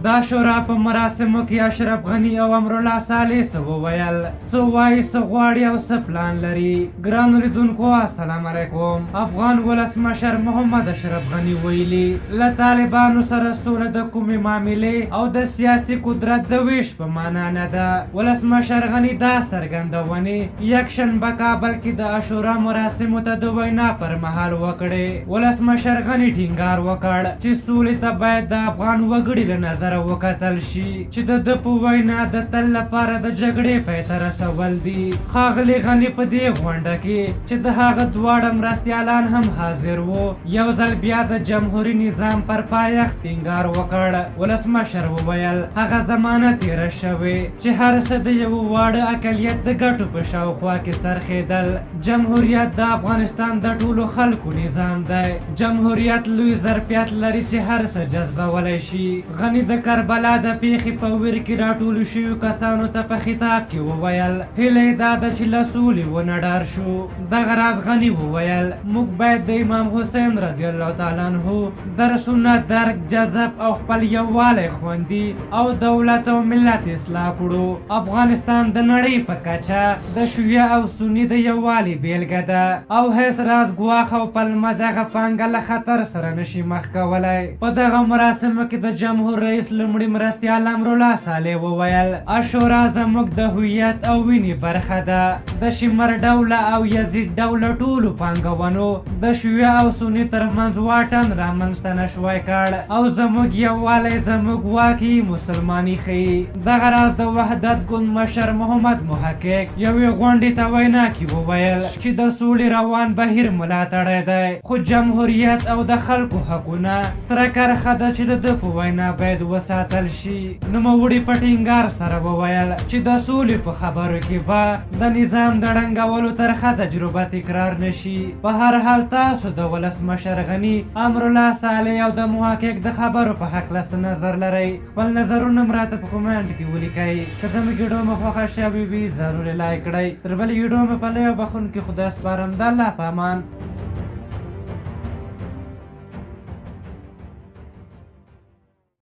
د عاشورا په مراسمو کې اشرف غني او امرالله صالح څه وویل، څه وايي، څه غواړي او څه پلان لري؟ ګرانو لیدونکو السلام علیکم. افغان ولسمشر محمد اشرف غني ویلي، له طالبانو سره سوله د کومې معاملې او د سیاسي قدرت د وېش په معنا نه ده. ولسمشر غني دا څرګندونې یکشنبه کابل کې د عاشورا مراسمو ته د وینا پر مهال وکړې. ولسمشر غني ټینګار وکړ چې سولې ته باید د افغان وګړي له نظره وکتل شي چې د ده په وینا د تل لپاره د جګړې پای ته رسول دي. ښاغلي غني په دې غونډه کې چې د هغه دواړه مرستیالان هم حاضر وو، یو ځل بیا د جمهوري نظام پر پایښت ټینګار وکړ. ولسمشر وویل، هغه زمانه تېره شوې چې هر څه د یوه واړه اقلیت د ګټو په شاوخوا کې څرخېدل. جمهوریت د افغانستان د ټولو خلکو نظام دی. جمهوریت لوی ظرفیت لري چې هر څه جذبولی شي. غني د کربلا د پېښې په ویر کې راټولو شویو کسانو ته په خطاب کې وویل، هیله یې دا ده چې له سولې ونه ډار شو. دغه راز غني وویل، موږ باید د امام حسین رضی الله تعالی عنه درسونه درک، جذب او خپل یووالی خوندي او دولت او ملت اصلاح کړو. افغانستان د نړۍ په کچه د شیعه او سني د یووالي بېلګه ده او هېڅ راز ګواښ او پلمه دغه پانګه له خطر سره نه شي مخ کولای. په دغه مراسمو کې د جمهور رئیس لومړي مرستیال امرالله صالح وویل، عاشورا زموږ د هویت او وینې برخه ده. د شمر ډوله او یزید ډوله ټولو پانګونو د شیعه او سني ترمنځ واټن رامنځته نه شوای کړ او زموږ یووالی زموږ واقعي مسلماني ښيي. دغه راز د وحدت ګوند مشر محمد محقق یوې غونډې ته وینا کې وویل چې د سولې روان بهیر ملاتړی دی، خو جمهوریت او د خلکو حقونه سره کرښه ده چې د ده په وینا باید وساتل شي. نوموړي په ټینګار سره وویل چې د سولې په خبرو کې به د نظام د ړنګولو ترخه تجربه تکرار نه شي. په هر حال تاسو د ولسمشر غني، امرالله صالح او د محقق د خبرو په هکله څه نظر لرئ؟ خپل نظرونه هم راته په کومنټ کې ولیکئ. که زموږ ویډیو مو خوښه شوې وي ضرور یې لایک کړئ. تر بلې ویډیو مو په لوی او بخښونکي خدای سپارم. د الله په امان.